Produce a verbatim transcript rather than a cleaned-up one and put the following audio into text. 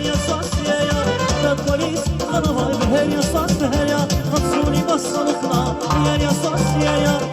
Ясас я, я, дад кӀвализ ханавай бегьер, ясас бегьер я, махсуни масалухна, я, ясас я, я,